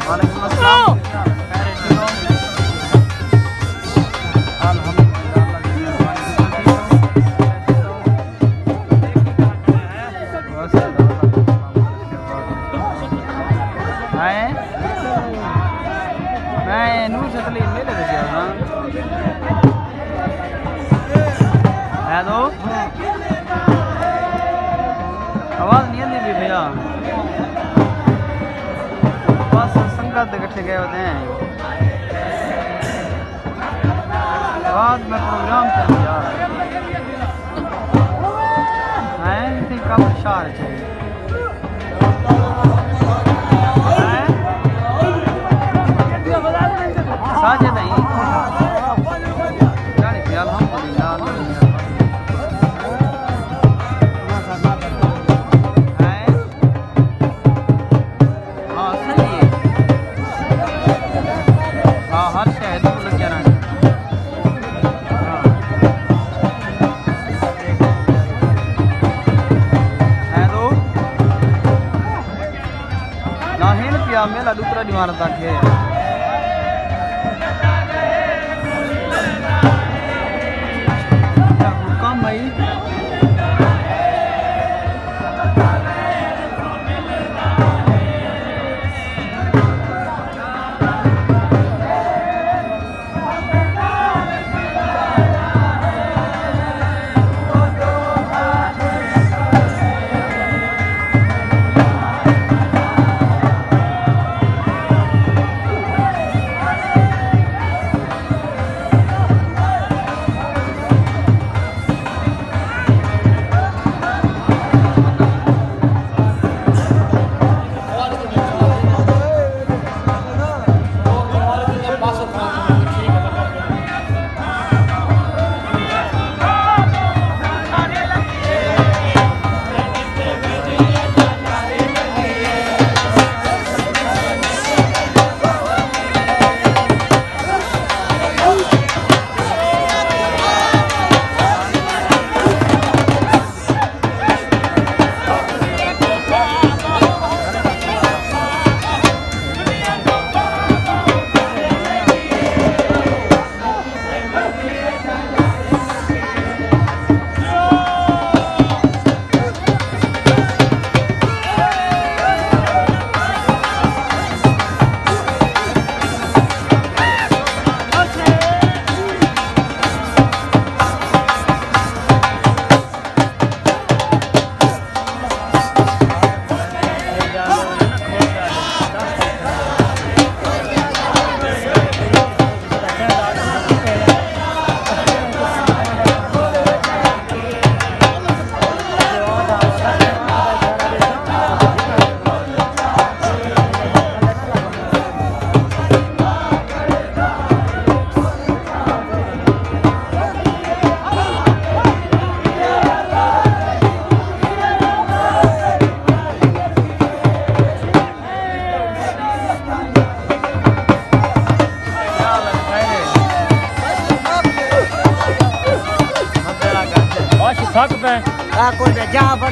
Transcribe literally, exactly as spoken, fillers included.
وعلیکم السلام۔ الحمدللہ، اللہ کی مہربانی۔ ہیں؟ میں نور شتلی میلے تے گیا ہاں۔ ہے تو؟ آواز نہیں آندی پئی بھیا۔ بس سنگت دے کٹھے گئے ہوندے ہیں۔ رات میں پروگرام تے یار۔ ہیں تے کم شہر چ۔ ہیں؟ ساجد ہیں۔ جانی پیا الحمدللہ۔ ہیں؟ ہاں، صحیح ہے۔ ہاں، ہر شے دو لگیا رہنا۔ ہاں۔ ہے تو؟ نہ ہن پیا میلہ ڈکرا دیوان تک ہے۔ کیا حکم بھائی؟ بس تھک پئے۔ آ کوئی بے جا بڑ